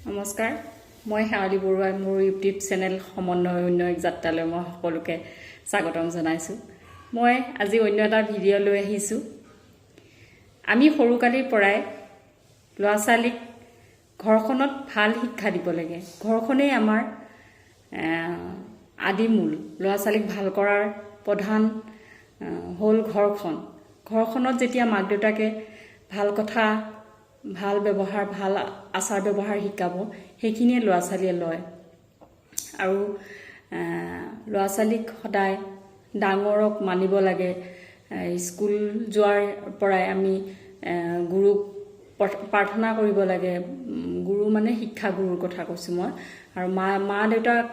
নমস্কাৰ, মই শেৱালী বৰুৱাই মোৰ ইউটিউব চেনেল সমন্বয় উন্নয়ন যাত্ৰালৈ মই সকলোকে স্বাগতম জনাইছোঁ। মই আজি অন্য এটা ভিডিঅ' লৈ আহিছোঁ। আমি সৰুকালিৰ পৰাই ল'ৰা ছোৱালীক ঘৰখনত ভাল শিক্ষা দিব লাগে। ঘৰখনেই আমাৰ আদিমূল। ল'ৰা ছোৱালীক ভাল কৰাৰ প্ৰধান হ'ল ঘৰখন। ঘৰখনত যেতিয়া মাক দেউতাকে ভাল কথা, ভাল ব্যৱহাৰ, ভাল আচাৰ ব্যৱহাৰ শিকাব, সেইখিনিয়ে ল'ৰা ছোৱালীয়ে লয়। আৰু ল'ৰা ছোৱালীক সদায় ডাঙৰক মানিব লাগে। স্কুল যোৱাৰ পৰাই আমি গুৰুক প্ৰাৰ্থনা কৰিব লাগে। গুৰু মানে শিক্ষাগুৰুৰ কথা কৈছোঁ মই। আৰু মা দেউতাক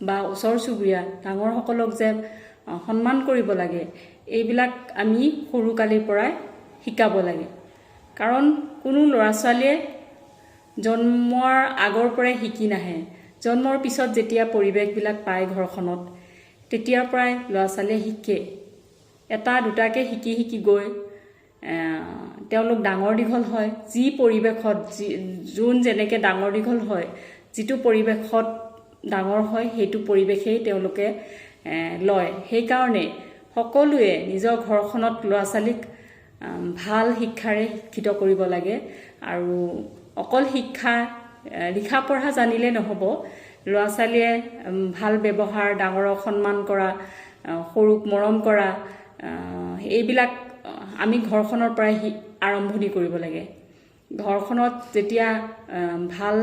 বা ওচৰ চুবুৰীয়া ডাঙৰসকলক যে সন্মান কৰিব লাগে, এইবিলাক আমি সৰুকালিৰ পৰাই শিকাব লাগে। কাৰণ কোনো ল'ৰা ছোৱালীয়ে জন্মৰ আগৰ পৰাই শিকি নাহে। জন্মৰ পিছত যেতিয়া পৰিৱেশবিলাক পায় ঘৰখনত, তেতিয়াৰ পৰাই ল'ৰা ছোৱালীয়ে শিকে। এটা দুটাকৈ শিকি শিকি গৈ তেওঁলোক ডাঙৰ দীঘল হয়। যি পৰিৱেশত যোন যেনেকৈ ডাঙৰ দীঘল হয়, যিটো পৰিৱেশত ডাঙৰ হয়, সেইটো পৰিৱেশেই তেওঁলোকে লয়। সেইকাৰণে সকলোৱে নিজৰ ঘৰখনত ল'ৰা ছোৱালীক ভাল শিক্ষাৰে শিক্ষিত কৰিব লাগে। আৰু অকল শিক্ষা, লিখা পঢ়া জানিলে নহ'ব। ল'ৰা ছোৱালীয়ে ভাল ব্যৱহাৰ, ডাঙৰক সন্মান কৰা, সৰুক মৰম কৰা, এইবিলাক আমি ঘৰখনৰ পৰাই আৰম্ভণি কৰিব লাগে। ঘৰখনত যেতিয়া ভাল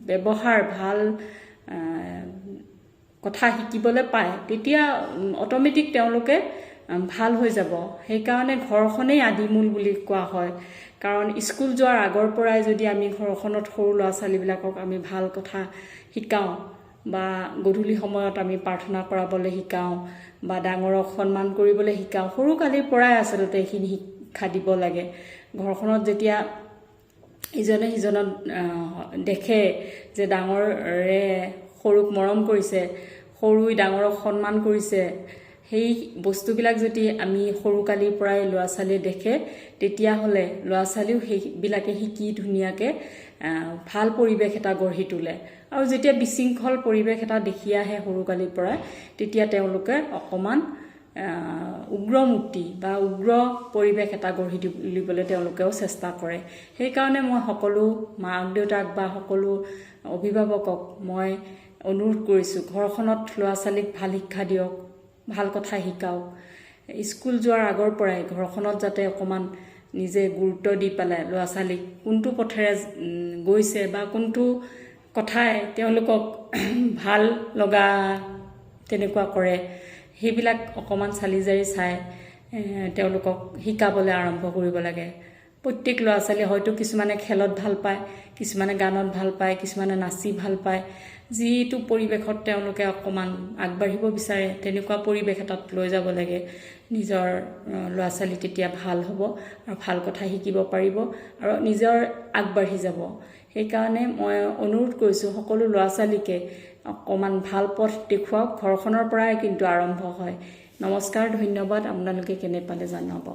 ব্যৱহাৰ, ভাল কথা শিকিবলৈ পায়, তেতিয়া অট'মেটিক তেওঁলোকে ভাল হৈ যাব। সেইকাৰণে ঘৰখনেই আদিমূল বুলি কোৱা হয়। কাৰণ স্কুল যোৱাৰ আগৰ পৰাই যদি আমি ঘৰখনত সৰু ল'ৰা ছোৱালীবিলাকক আমি ভাল কথা শিকাওঁ বা গধূলি সময়ত আমি প্ৰাৰ্থনা কৰাবলৈ শিকাওঁ বা ডাঙৰক সন্মান কৰিবলৈ শিকাওঁ, সৰুকালিৰ পৰাই আচলতে এইখিনি শিক্ষা দিব লাগে। ঘৰখনত যেতিয়া ইজনে সিজনক দেখে যে ডাঙৰে সৰুক মৰম কৰিছে, সৰুই ডাঙৰক সন্মান কৰিছে, সেই বস্তুবিলাক যদি আমি সৰুকালিৰ পৰাই ল'ৰা ছোৱালীয়ে দেখে, তেতিয়াহ'লে ল'ৰা ছোৱালীও সেইবিলাকে শিকি ধুনীয়াকৈ ভাল পৰিৱেশ এটা গঢ়ি তোলে। আৰু যেতিয়া বিশৃংখল পৰিৱেশ এটা দেখি আহে সৰুকালিৰ পৰাই, তেতিয়া তেওঁলোকে অকণমান উগ্ৰমূৰ্তি বা উগ্ৰ পৰিৱেশ এটা গঢ়ি তুলিবলৈ তেওঁলোকেও চেষ্টা কৰে। সেইকাৰণে মই সকলো মাক দেউতাক বা সকলো অভিভাৱকক মই অনুৰোধ কৰিছোঁ, ঘৰখনত ল'ৰা ছোৱালীক ভাল শিক্ষা দিয়ক, ভাল কথা শিকাওক। স্কুল যোৱাৰ আগৰ পৰাই ঘৰখনত যাতে অকণমান নিজে গুৰুত্ব দি পেলাই ল'ৰা ছোৱালীক কোনটো পথেৰে গৈছে বা কোনটো কথাই তেওঁলোকক ভাল লগা তেনেকুৱা কৰে, সেইবিলাক অকণমান চালি জাৰি চাই তেওঁলোকক শিকাবলৈ আৰম্ভ কৰিব লাগে। প্ৰত্যেক ল'ৰা ছোৱালীয়ে হয়তো কিছুমানে খেলত ভাল পায়, কিছুমানে গানত ভাল পায়, কিছুমানে নাচি ভাল পায়। যিটো পৰিৱেশত তেওঁলোকে অকণমান আগবাঢ়িব বিচাৰে, তেনেকুৱা পৰিৱেশ এটাত লৈ যাব লাগে নিজৰ ল'ৰা ছোৱালী। তেতিয়া ভাল হ'ব আৰু ভাল কথা শিকিব পাৰিব আৰু নিজৰ আগবাঢ়ি যাব। সেইকাৰণে মই অনুৰোধ কৰিছোঁ, সকলো ল'ৰা ছোৱালীকে অকণমান ভাল পথ দেখুৱাওক। ঘৰখনৰ পৰাই কিন্তু আৰম্ভ হয়। নমস্কাৰ, ধন্যবাদ। আপোনালোকে কেনে পালে জনাব।